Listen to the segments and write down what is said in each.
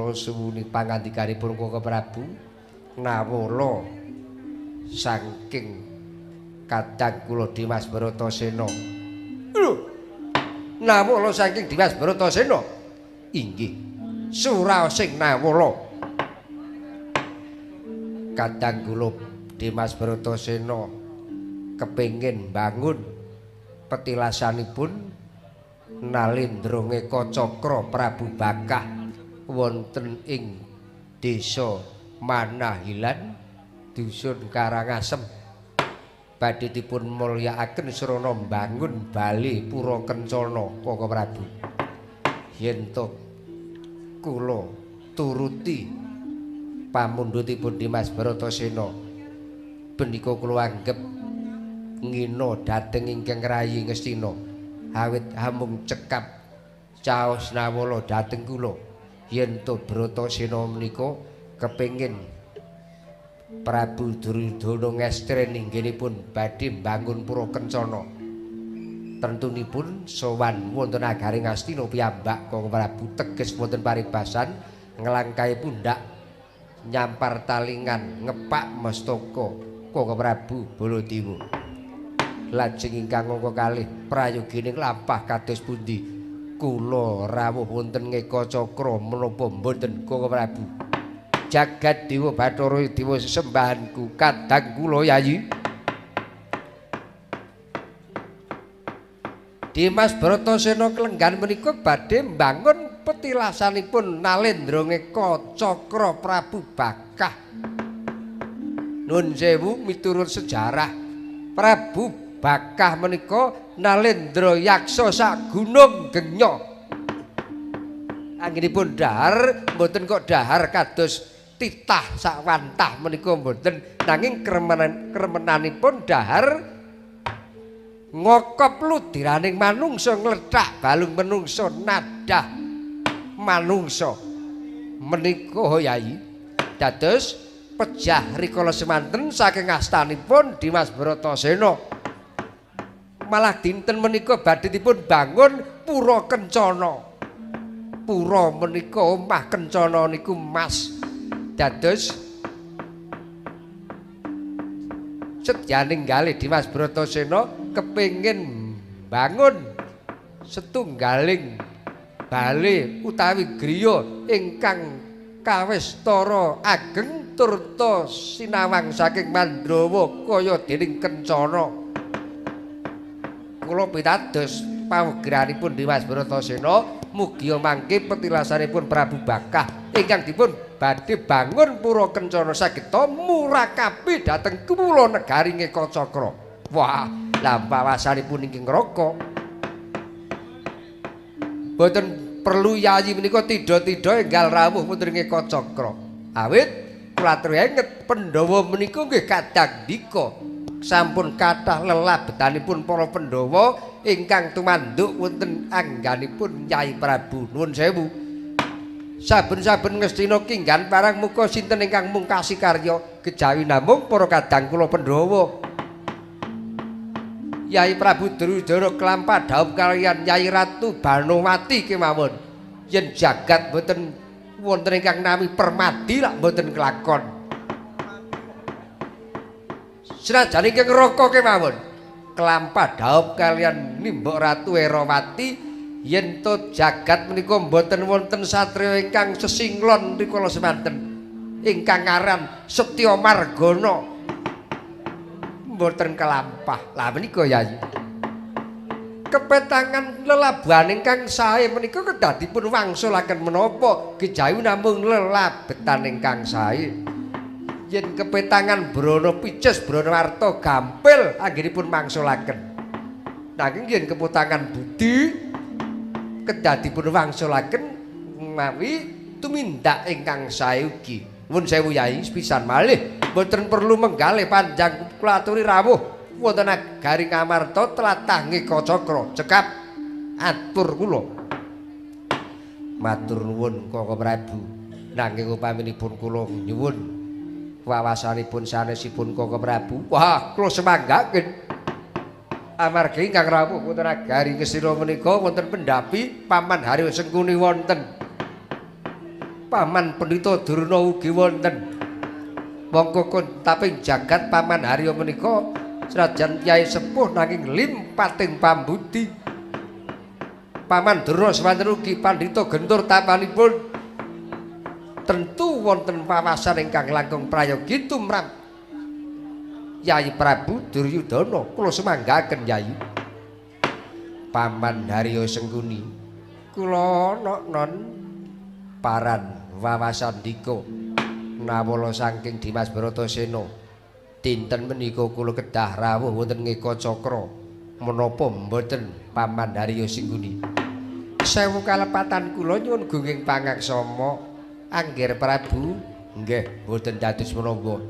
Kula suwuni pangandikanipun Koko Prabu Nawala saking kadang kula Dimas Bratasena. Lho. Nawala saking Dimas Bratasena. Inggih. Suraosing Nawala. Kadang kula Dimas Bratasena kepengin bangun petilasanipun Nalendra Ngeka Cakra Prabu Bakah wonten ing desa Manahilan dusun Karangasem badhe dipun mulyakaken srana mbangun bale pura kencana Koko Prabu. Yen to kula turuti pamundhutipun Dimas Bratasena punika kula anggep ngina dhateng ingkang rayi Ngastina awit amung cekap caos Nawala dhateng kula yen to Bratasena menika kepengin Prabu Duryudana ngestreni inggenipun badhe mbangun pura kencana. Tentunipun sowan wonten nagari Ngastina piyambak Koko Prabu teges wonten paribasan nglangkai pundak nyampar talingan ngepak mestaka Koko Prabu Baladewa. Lajeng ingkang angka kalih prayogining lampah kados pundi kula rawuh wonten Ngeka Cakra menapa mboten Koko Prabu? Jagat Dewa Bathara Dewa sesembahanku kadang kula Yayi. Dimas Bratasena klenggan menika badhe mbangun petilasanipun Nalendra Ngeka Cakra Prabu Bakah. Nun sewu miturut sejarah Prabu Bakah menika Nalendra yaksa sak gunung Genya. Anggenipun dahar mboten kok dahar kados titah sak wantah menika mboten, nanging kremenanipun dahar ngokop ludiraning manungsa nglethak balung menungsa nadah manungsa menika Yayi. Dados pejah rikala semanten saking astanipun Dimas Bratasena. Malah dinten menika badhe dipun bangun pura kencana. Pura menika omah kencana niku mas. Dados setyaning galih Dimas Bratasena kepengin bangun setunggaling bale utawi griya ingkang kawistara ageng turta sinawang saking Mandrawa kaya dening kencana. Kula pitados pawegranipun Dimas Bratasena mugia mangke petilasanipun Prabu Bakah ingkang dipun badhe bangun pura kencana sageta murakabi dhateng kula negari Ngeka Cakra. Wah, lha wawasanipun ingkang neraka. Boten perlu yayi menika tidha-tidha enggal rawuh wonten Ngeka Cakra. Awit kula aturi Pandhawa menika nggih kadang ndika sampun kathah lelabetanipun para Pandhawa ingkang tumanduk wonten angganipun Nyai Prabu. Nuwun sewu. Saben-saben Ngastina kinggan parang muka sinten ingkang mungkasi karya kejawi namung para kadang kula Pandhawa. Yai Prabu Duryudana kelampah dhaup kaliyan Nyai Ratu Banowati kemawon. Yen jagat mboten wonten ingkang nami permadi lak mboten kelakon. Senajan ingkang neraka kemawon kelampah dhaup kaliyan Nimbok Ratu Herawati yen to jagat menika mboten wonten satriya ingkang sesinglon rikala semanten ingkang aran Setya Margana mboten kelampah. Lah menika Yayi kepetangan lelabuhan ingkang sae menika kedah dipun wangsulaken menapa kejawi namung lelabetan ingkang sae. Yen kepetangan brana picis brana warta gampil anggenipun mangsulaken. Nanging yen kepetangan budi kedah dipun wangsulaken mawi tumindak ingkang sae ugi. Nuwun sewu Yai sepisan malih mboten perlu menggalih panjang kula aturi rawuh wonten nagari Ngamarta tlatah Ngeka Cakra. Cekap atur kula. Matur nuwun Koko Prabu. Nanging upaminipun kula nyuwun wawasanipun sanesipun Koko Prabu. Wah, kula semanggaken. Amargi ingkang rawuh wonten nagari Ngastina menika wonten pendhapi Paman Haryo Sengkuni wonten. Paman Pendhita Durna ugi wonten. Mongko kontaping jagat Paman Harya menika senajan kyai sepuh nanging limpating pambudi. Paman Durna semanten ugi pandhita gentur tapanipun. Tentu wonten wawasan ingkang langkung prayogi tumrap Yayi Prabu Duryudana. Kula semanggaken Yayi. Paman Harya Sengkuni, kula non paran wawasan dika nawala saking Dimas Bratasena. Dinten menika kula kedah rawuh wonten Ngekacakra. Menapa mboten Paman Harya Sengkuni? Sewu kalepatan kula nyuwun gunging pangaksama Angger Prabu. Nggih, mboten dados menapa.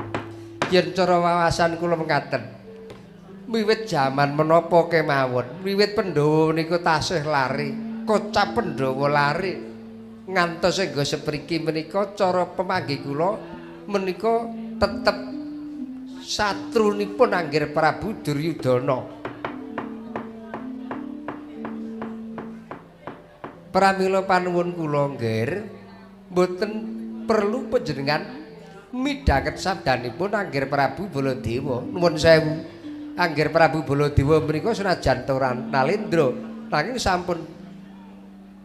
Yen cara wawasan kula mekaten, wiwit jaman menapa kemawon, wiwit Pandhawa menika tasih lare, kocap Pandhawa lare ngantos engga sepriki menika cara pemanggih kula menika tetep satrunipun Angger Prabu Duryudana. Pramila panuwun kula nggih, mboten perlu panjenengan midhanget sabdanipun Angger Prabu Baladewa. Nuwun sewu. Angger Prabu Baladewa menika senajan ora nalendra nanging sampun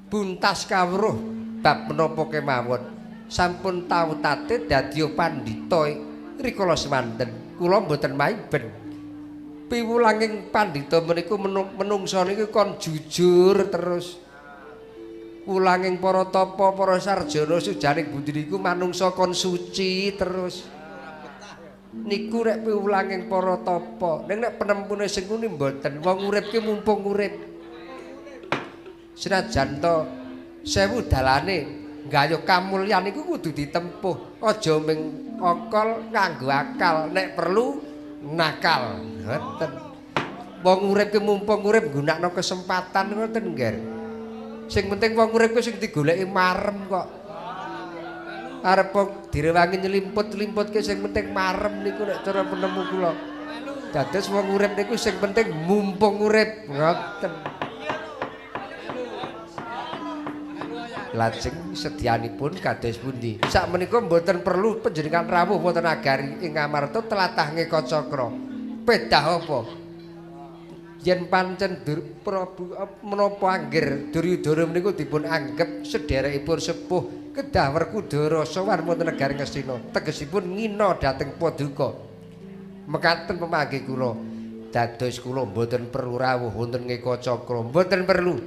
buntas kawruh bab menapa kemawon, sampun tautate dadi pandhita rikala semanten. Kula mboten maiben. Piwulanging pandhita menika menungsa niku kon jujur terus. Wulanging para tapa, para sarjana sujaning budi niku manungsa kon suci terus. Niku rek piwulanging para tapa. Ning nek penempune Sengkuni mboten, wong urip ki mumpung urip. Senajan to sewu dalane nggayuh kamulyan niku kudu ditempuh. Aja ming okol nganggo akal, nek perlu nakal. Ngoten. Wong urip ki mumpung urip nggunakno kesempatan ngoten nggih. Sing penting wong urip kuwi sing digoleki marem kok. Arep direwangi nyelimput-limputke sing penting marem niku nek cara penemu kula. Dados wong urip niku sing penting mumpung urip ngoten. Lajeng sedyanipun kados pundi? Sakmenika mboten perlu panjenengan rawuh wonten nagari ing Amarta tlatah Ngekacakra. Pedah apa? Yen pancen Prabu menapa Angger Duryudana menika dipun anggep sedherekipun sepuh kedah Werkudara sowan wonten negari Ngastina, tegesipun ngina dhateng paduka. Mekaten pemanggih kula, dados kula mboten perlu rawuh wonten Ngekacakra, mboten perlu.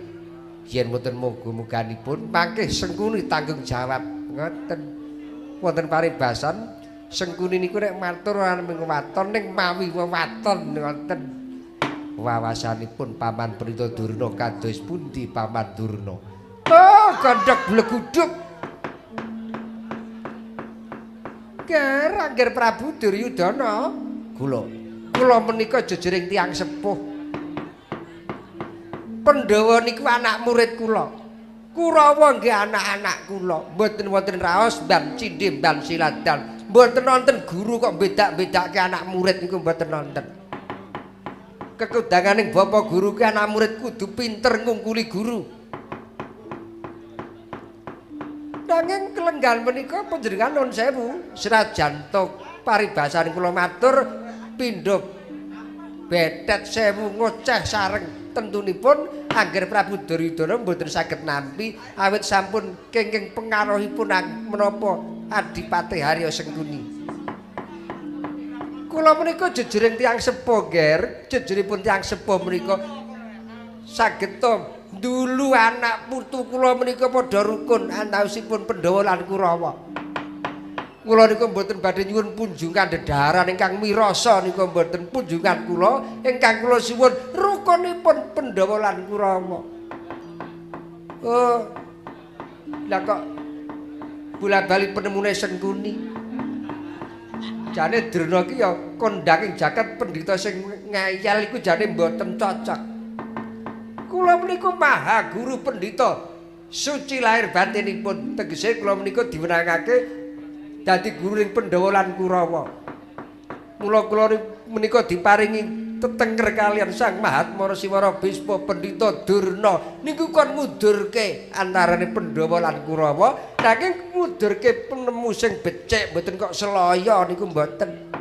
Yen mboten muga-muganipun mangke Sengkuni tanggung jawab ngoten. Wonten paribasan Sengkuni niku nek matur ora mung waton ning mawi wewaton ngoten. Wawasanipun Paman Pendhita Durna kados pundi Paman Durna? Oh, gondhok bleguduk. Ger Angger Prabu Duryudana kula. Kula menika jejering tiyang sepuh. Pandhawa niku anak murid kula. Kurawa nggih anak-anak kula. Mboten wonten raos ban cindhe ban siladan. Mboten wonten guru kok bedak-bedake anak murid niku mboten wonten. Kekudanganing bapak guru ki anak murid kudu pinter ngungkuli guru. Nanging kelenggan menika panjenengan nuwun sewu, senajan to paribasan kula matur pindha betet sewu ngoceh sareng tentunipun Angger Prabu Duryudana mboten saged nampi awit sampun kenging pengaruhipun menapa Adipati Harya Sengkuni. Kula menika jejering tiyang sepuh, Ger. Jejeripun tiyang sepuh menika saged to ndulu anak putu kula menika padha rukun antawisipun Pandhawa lan Kurawa. Kula niku mboten badhe nyuwun punjungan dedhaharan ingkang mirasa niku mboten punjungan kula ingkang kula suwun rukunipun Pandhawa lan Kurawa. Oh. Lah kok bola-bali penemune Sengkuni. Jane Durna ki ya kondang ing jagat pendhita sing ngeyel iku jane mboten cocok. Kula menika maha guru pendhita suci lahir batinipun, tegese kula menika diwenangake dadi guru ing Pandhawa lan Kurawa. Mula kula menika diparingi Tetengger kalian Sang Mahatma Resi Wara Bisma Pendhita Durna niku kon ngudurke antarane Pandhawa lan Kurawa, nanging ngudurke penemu sing becik mboten kok selaya niku mboten.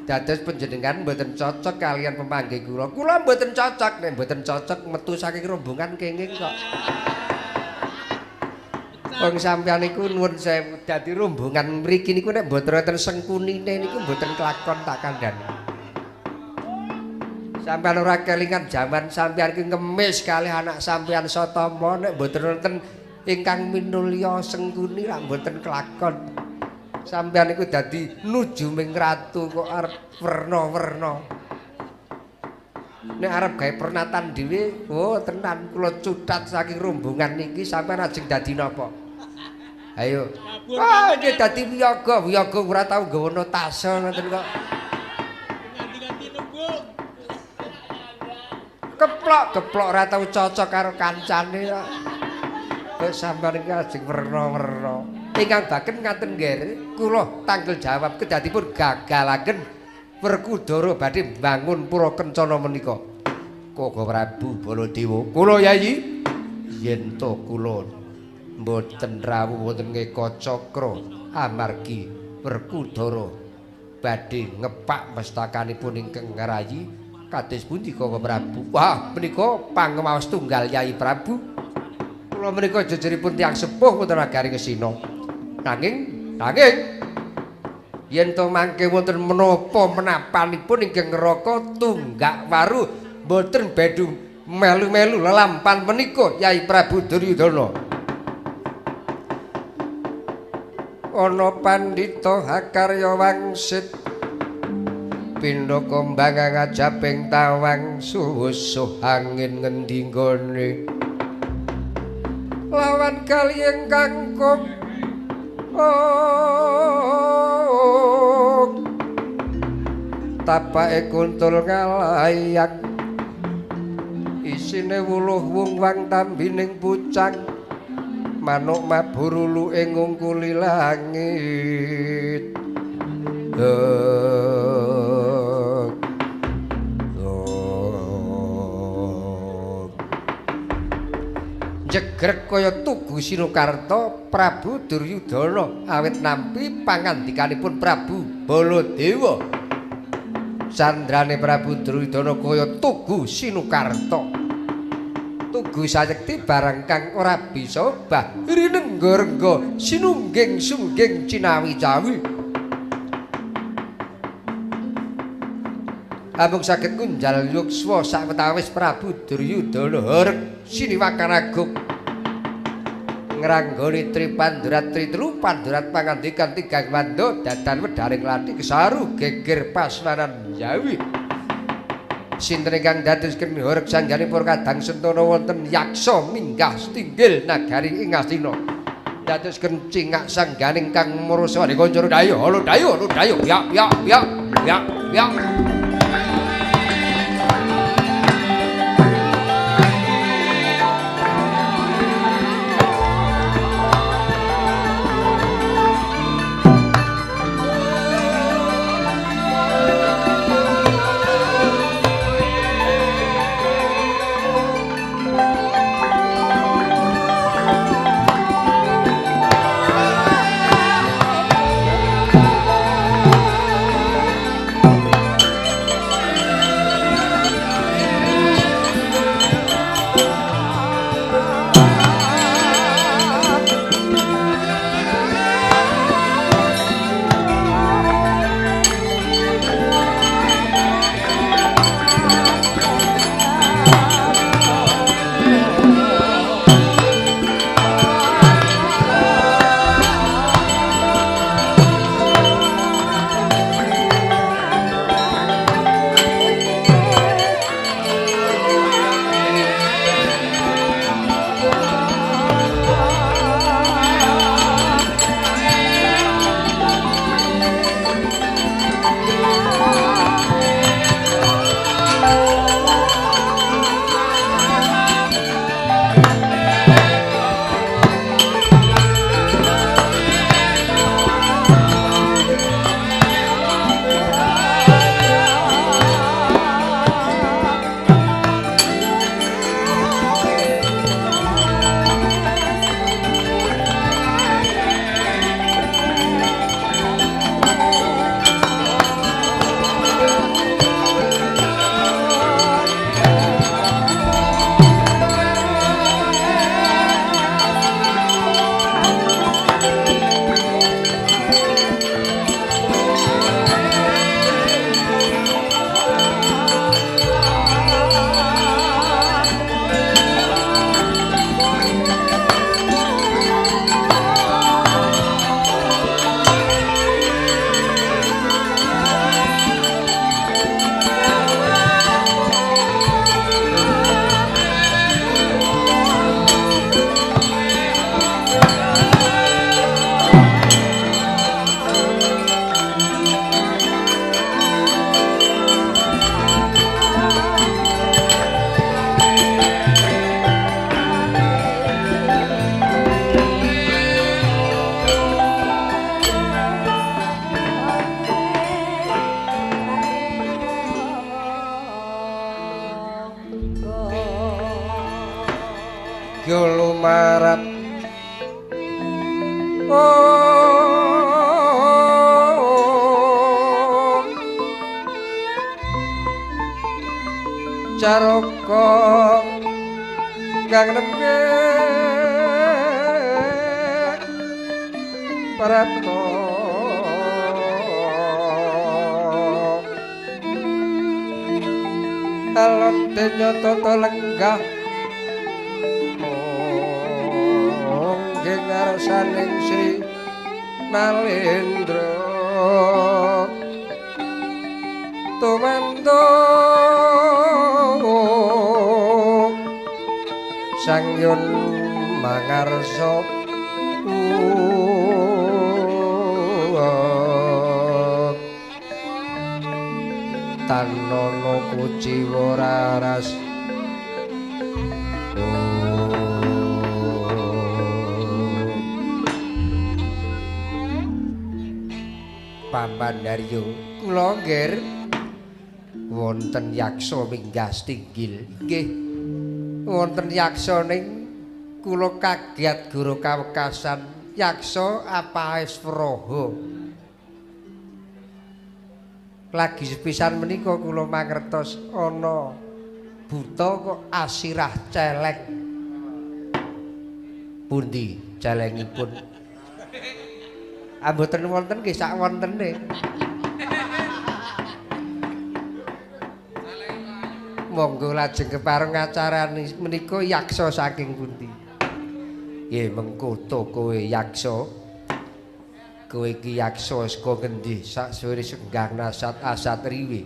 Dados panjenengan mboten cocok kalian pemanggih kula. Kula mboten cocok, nek mboten cocok metu saking rombongan kenging kok. Wong sampeyan niku nuwun sewu dadi rombongan mriki niku nek mboten wonten sengkunine niku mboten kelakon tak kandhani. Sampeyan ora kelingan jaman sampeyan iki ngemis kalih anak sampeyan Satama nek mboten wonten ingkang minulya sengkuni lak mboten kelakon. Sampeyan niku dadi nujuming ratu kok arep werna-werna. Nek arep gawe pernatan dhewe, oh tenan kula cutat saking rombongan niki sampeyan ajeng dadi napa? Ayo. Ah, nggih dadi wiyaga, wiyaga ora tau nggawa tase ngoten kok. Nganti-nganti nembung. Keplok, keplok ora tau cocok karo kancane kok. Kok sampeyan iki ajeng werna-werna. Ingkang baken ngaten nggih, kula tanggel jawab kedadipun gagalaken Werkudara badhe mbangun pura kencana menika. Koko Prabu Baladewa, kula Yayi yen to kula mboten rawuh wonten Ekacakra amargi Werkudara badhe ngepak mestakanipun ingkang ngrayi kados pundi Koko Prabu? Wah, menika pangemaos tunggal Yayi Prabu. Kula menika jejeripun tiyang sepuh wonten nagari Ngastina. Nanging yen to mangke wonten menapa menapanipun ingkang neraka tunggak waru mboten bedhu melu-melu lelampan menika Yai Prabu Duryudana. Ana pandhita hakarya wangsit pindha kembang ngajaping tawang suwusuh angin ngendi nggone lawan kali ingkang tapake kuntul ngalayak isine wuluh wung wang tambining pucang manuk mabur uluke ngungkuli langit. Jegrek kaya tugu Sinukarta Prabu Duryudana awit nampi pangandikanipun Prabu Baladewa. Sandrane Prabu Duryudana kaya tugu Sinukarta. Tugu sayekti barang kang ora bisa obah rinengga-rengga sinungging sungging cinawi-cawi. Amung saged kunjal yukswa sawetawis Prabu Duryudana horeg siniwakan agung ngranggoni Tripandurat Tritelu Pandurat pangandikan tigang wanda dadan wedharing lathi kesaru geger pasmanan Jawi. Sinten ingkang dadosken horeg sangganipun kadang sentana wonten yaksa minggah setinggil nagari ing Ngastina. Dadosken cingak sangganing kang mursa kanca dayo halo dayo halo dayo ya ya ya ya ya. Oh Caraka kang nembe prapta alot nyata lenggah nggih ngarsaning Sri Nalendra tumanduk Sang Yun mangarsa tanono kuciwa raras Paman Daryo kula nggih wonten yaksa minggah tinggil nggih wonten yaksa ning kula kaget guru kawekasan yaksa apaes wraha lagi sepisan menika kula mangertos ana buta kok asirah celeng pundi celengipun mboten wonten nggih sak wontene monggo lajeng kepareng acarane menika yaksa saking pundi nggih mengko to kowe yaksa kowe iki yaksa saka ngendi saksuwene senggang nasat asat riwe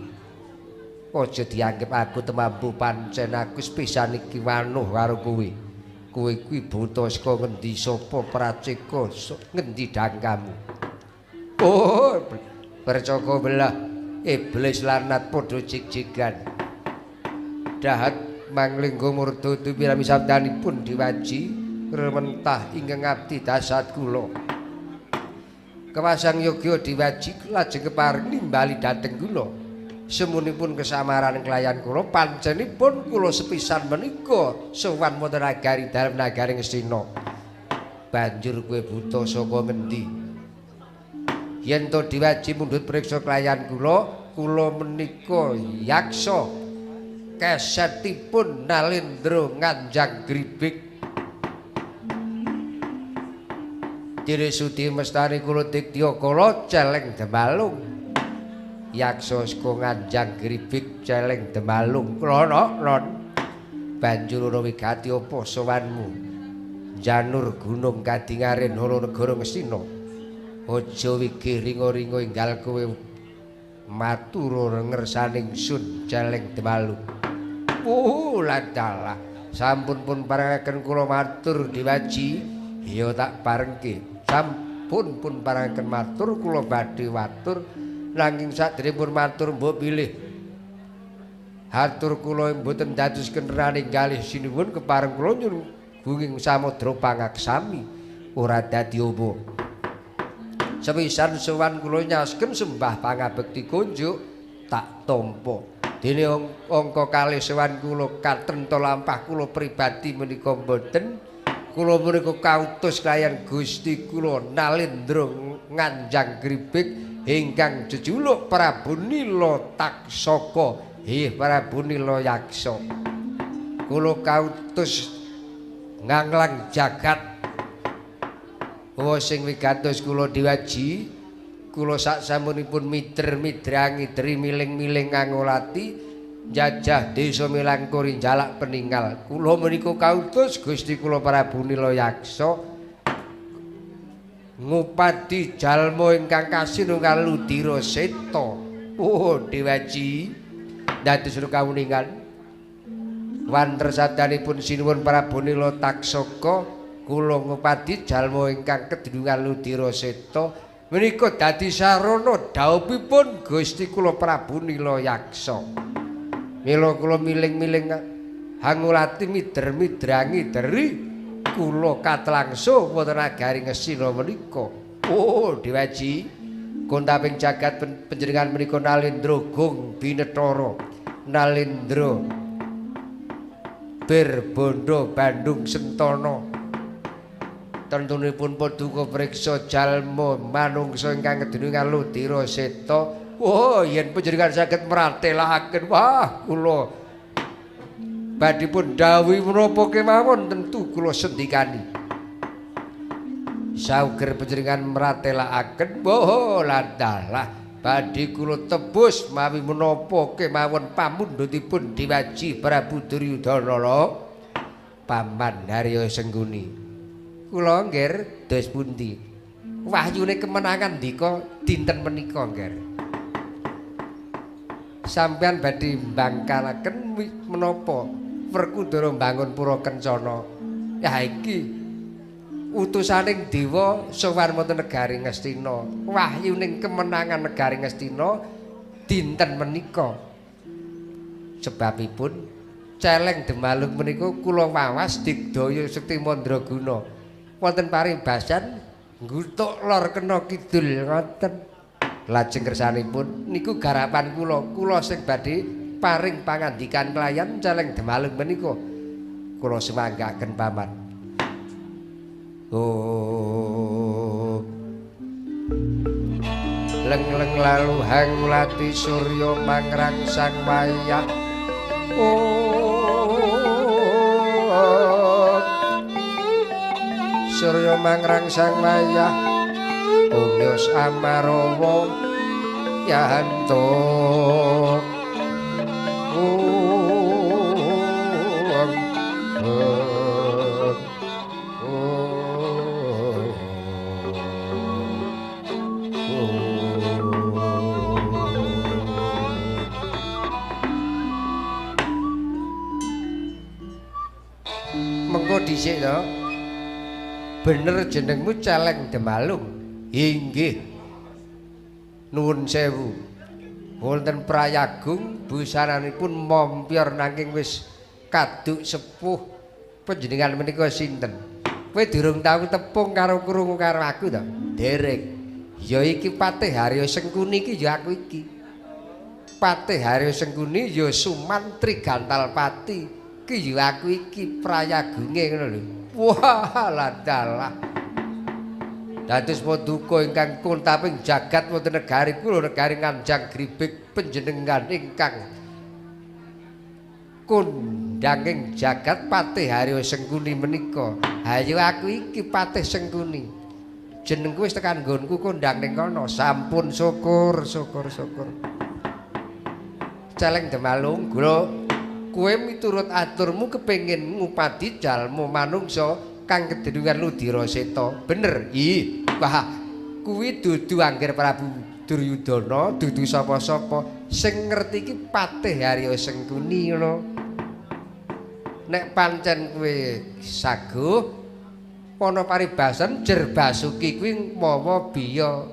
aja dianggep aku temampu pancen aku sepisan iki wanuh karo kowe kowe kuwi buta saka ngendi sapa praceka ngendi dangkamu oh percaka belah iblis lanat padha jig-jigan dahat manglingga murda pirami sabdanipun diwaji rementah ingkang abdi dasat kula kewasang yoga diwaji lajeng kepareng nimbali dhateng kula semunipun kesamaran kelayan kula pancenipun kula sepisan menika sowan wonten nagari dalem nagari Ngastina banjur kowe buta saka ngendi yen to diwaji mundhut priksa kelayan kula kula menika yaksa kesetipun Nalendra Nganjang Gribik Diri sudi mestani kula digdya kala celeng demalung yaksa saka Nganjang Gribik celeng demalung klono lon banjur ana wigati apa sowanmu janur gunung kadingaren hara negara Ngastina aja wigih ringa-ringa enggal kowe matur ngersaning sun celeng demalung oh ladalah sampun pun parengaken kula matur diwaji ya tak parengke sampun pun parengaken matur kula badhe watur nanging sadèrèngipun matur mbok bilih hatur kula mboten dados kenderane galih sinuwun kepareng kula nyuwun gunging samudra pangaksami ora dadi apa sepisan sowan kula nyasken sembah pangabekti kunjuk tak tampa dene angka kalih sowan kula katenta lampah kula pribadi menika mboten kula menika kautus kalayan Gusti kula Nalendra Nganjang Gribik ingkang jejuluk Prabu Nila Taksaka Prabu Nila Yaksa kula kautus nganglang jagat sing wigatos kula diwaji kula saksampunipun mider-midrangi dri miling-miling ngangolati jajah desa Milangkuri njalak peninggal kula menika kautus Gusti kula Prabu Nila Yaksa ngupadi jalma ingkang kasinungan Ludira Seta oh diwaji dados kawuningan wanter sabdanipun sinuwun Prabu Nila Taksaka kula ngupadi jalma ingkang kedunungan Ludira Seta menika dadi sarana dhaupipun Gusti kula Prabu Nila Yaksa mila kula miling-miling hangulati mider-midrangi deri kula katlangsa wonten nagari Ngastina menika oh diwaji kontaping jagat panjenengan menika Nalendra Gung Binethara Nalendra Bir Bondo Bandung Sentana Tentunipun paduka priksa jalma manungsa ingkang kedunungan Ludira Seta. Oh, yen panjenengan saged mratelakaken, wah kula badhe pun dawuhi menapa kemawon tentu kula sendikani. Sauger panjenengan mratelakaken, oh ladalah badhe kula tebus mawi menapa kemawon pamundhutipun Dewaji Prabu Duryudana lho. Paman Harya Sengkuni. Kula nggih dos pundi? Wahyune kemenangan ndika dinten menika nggih. Sampeyan badhe mbangkalaken menapa Werkudara mbangun pura kencana. Ya iki utusaning dewa sowan wonten negari Ngastina. Wahyuning kemenangan negari Ngastina dinten menika. Sebabipun celeng Demalung menika kula wawas digdaya sekti mandraguna. Wonten paribasan nggutuk lor kena kidul ngoten. Lajeng kersanipun niku garapan kula, kula sing badhe paring pangandikan kelayan celeng Demalung menika. Kula sumanggaken paman. Oh. Leng-leng lalu hang lati surya mangrangsang wayah. Oh. Surya mangrangsang wayah umyos amarawa yanto. Mengko dhisik to. Bener jenengmu Celeng Demalung? Inggih. Nuwun sewu. Wonten Prayagung busananipun mompyor nanging wis kaduk sepuh. Panjenengan menika sinten? Kowe durung tau tepung karo krungu karo aku to? Dereng. Ya iki Patih Harya Sengkuni iki ya aku iki. Patih Harya Sengkuni ya Suman Trigantalpati. Iki ya aku iki Prayagunge ngono lho. Wah, ladalah. Dados paduka ingkang kuntaping jagat wonten negari kula negari Nganjang Gribik panjenengan ingkang kondhanging jagat Patih Harya Sengkuni menika. Hayo aku iki Patih Sengkuni. Jenengku wis tekan nggonku kondhang ning kono. Sampun syukur, syukur, syukur. Celeng Demalung, kula kowe miturut aturmu kepengin ngupadi jalma manungsa kang kedunungan Ludira Seta. Bener? Ih, wah, kuwi dudu Angger Prabu Duryudana, dudu sapa-sapa. Sing ngerti iki Patih Harya Sengkuni ngono. Nek pancen kowe saguh ana paribasan Jer Basuki kuwi mawa biya.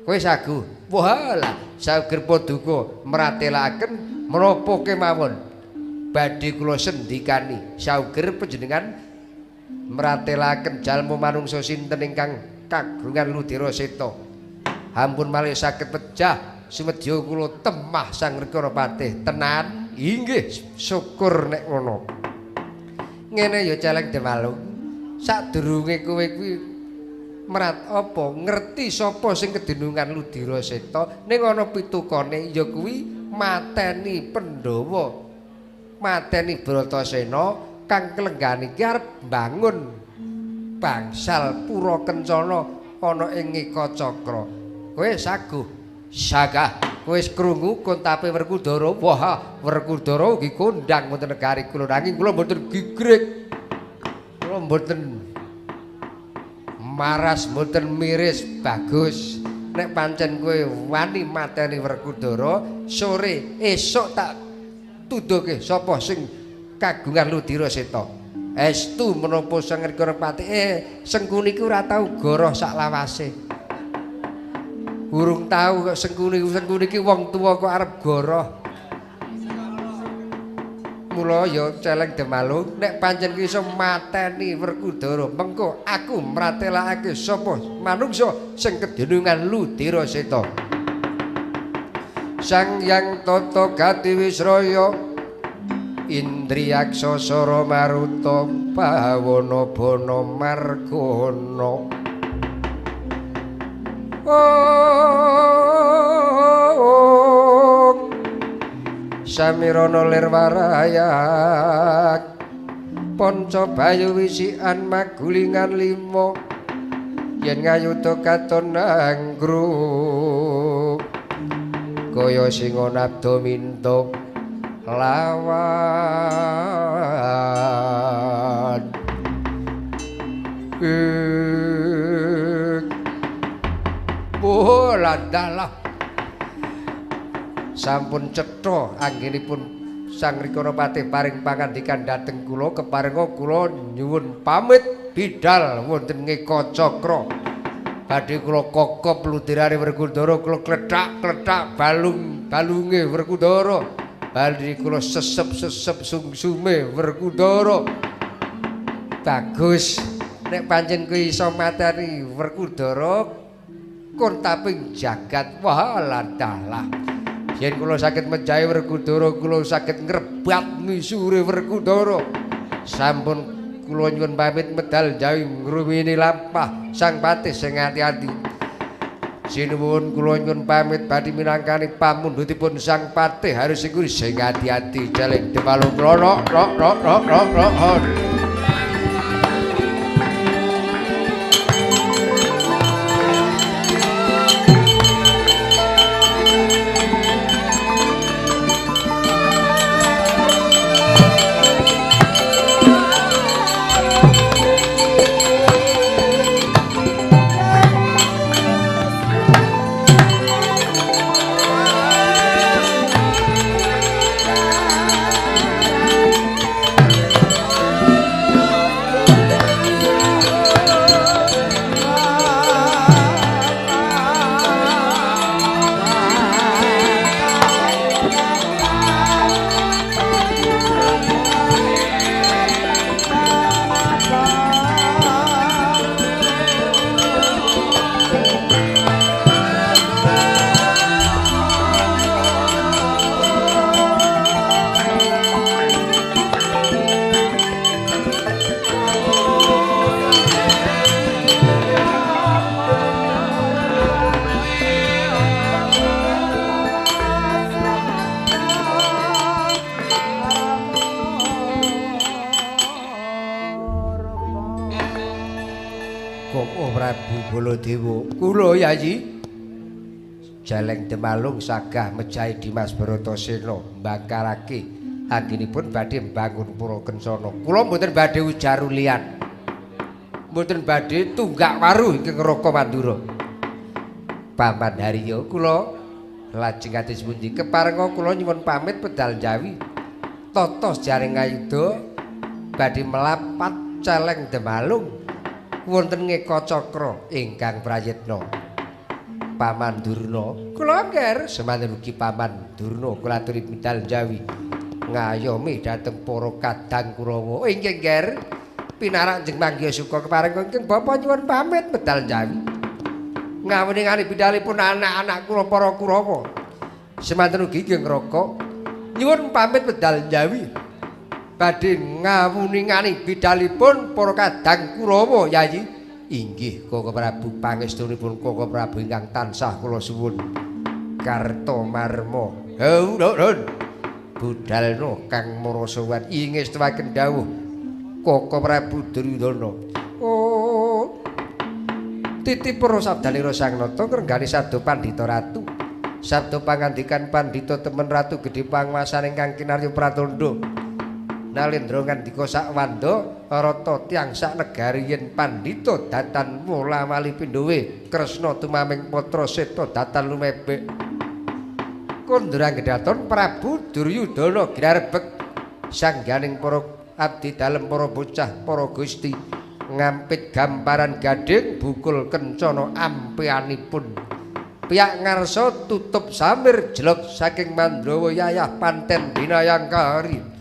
Kowe saguh. Wah lah, sauger paduka mratelakaken menapa kemawon. Badhe kula sendikani sauger panjenengan mratelaken jalma manungsa sinten ingkang kagungan Ludira Seta. Ampun malih saged pejah sumedya kula temah Sang Rekara Patih tenan. Inggih, syukur nek ngono. Ngene ya Celeng Demalung, sadurunge kowe kuwi merat apa ngerti sapa sing kedunungan Ludira Seta ning ana pitukane ya kuwi mateni Pandhawa, mateni Bratasena kang kelenggan iki arep mbangun bangsal pura kencana ana ing Ekacakra. Kowe saguh? Sagah. Kowe wis krungu kontape Werkudara? Wah, Werkudara ugi kondhang wonten negari kula nanging kula mboten gigrik. Kula mboten maras, mboten miris. Bagus. Nek pancen kowe wani mateni Werkudara, sore esuk tak tuduhke sapa sing kagungan Ludira Seta. Estu menapa Sang Rekara Patih? Sengkuni iki ora tau goroh sak lawase. Urung tau kok Sengkuni, Sengkuni iki wong tuwa kok arep goroh. Mula ya Celeng Demalung, nek pancen ki iso mateni Werkudara, mengko aku mratelakake sapa manungsa sing kedunungan Ludira Seta. Sang Hyang Tata Gati Wisraya Indriyaksa Sara Maruta Bawana Bana Margana. Om Samirana lir warayak Panca bayu wisikan magulingan lima yen ngayuda katon anggruk kaya singa nabda minta lawan. Oh landalah sampun cetha anggenipun Sang Rikana Patih paring pangandikan dhateng kula keparenga kula nyuwun pamit bidal wonten Ngeka Cakra. Badhe kula kokop ludirane Werkudara, kula klethak-klethak balung balunge Werkudara. Badhe kula sesep-sesep sungsume Werkudara. Bagus nek pancen kowe iso mateni Werkudara kon taping jagat. Wah landalah. Yen kula saged mejahi Werkudara, kula saged ngrebat misure Werkudara. Sampun kula nyuwun pamit medal jawi ngrumini lampah Sang Patih sing ati-ati. Sinuwun kula nyuwun pamit badhe minangkani pamundhutipun Sang Patih harus iku sing ati-ati celeng Demalung klono rok rok rok rok rok. Baladewa kula Yayi Jaleng Demalung sagah mejahi Dimas Bratasena mbangkarake anggenipun badhe mbangun pura kencana. Kula mboten badhe ujarulian, mboten badhe tunggak waruh ingkang Raka Mandura. Paman Haryo kula lajeng kados pundi keparenga kula nyuwun pamit pedal Jawi tata sejaring ayuda badhe melapat Celeng Demalung wonten Ngeka Cakra ingkang prayitna. Paman Durna kula ngger semanten ugi Paman Durna kula aturi medal Jawi ngayomi dhateng para kadang Kurawa. Inggih ngger pinarak jeng manggiha suka keparenga ingkang bapa nyuwun pamit medal Jawi ngawiningani bidalipun anak-anak kula para Kurawa. Semanten ugi ingkang Raka nyuwun pamit medal Jawi badhe ngawuningani bidalipun para kadang Kurawa. Yayi inggih Koko Prabu, pangestunipun Koko Prabu ingkang tansah kula suwun. Kartomarma hurun budalna kang marasawan ingestuaken dawuh Koko Prabu Duryudana. Oh titip para sabdanira Sang Nata ngrenggani sabda Pandhita Ratu, sabda pangandikan Pandhita temen Ratu gedhe panguwasan ingkang kinarya pratandha. Nalendra ngandika sakwanda rata tiyang sak negari yen pandhita datan wola-wali pindhuwe Kresna tumaming patra seta datan lumebek. Kondra gedaton Prabu Duryudana ginarbek sangganing para abdi dalem para bocah para gusti ngampit gamparan gading bukul kencana ampeanipun. Piyak ngarsa tutup samir jelok saking Mandrawa yayah panten binayangkari.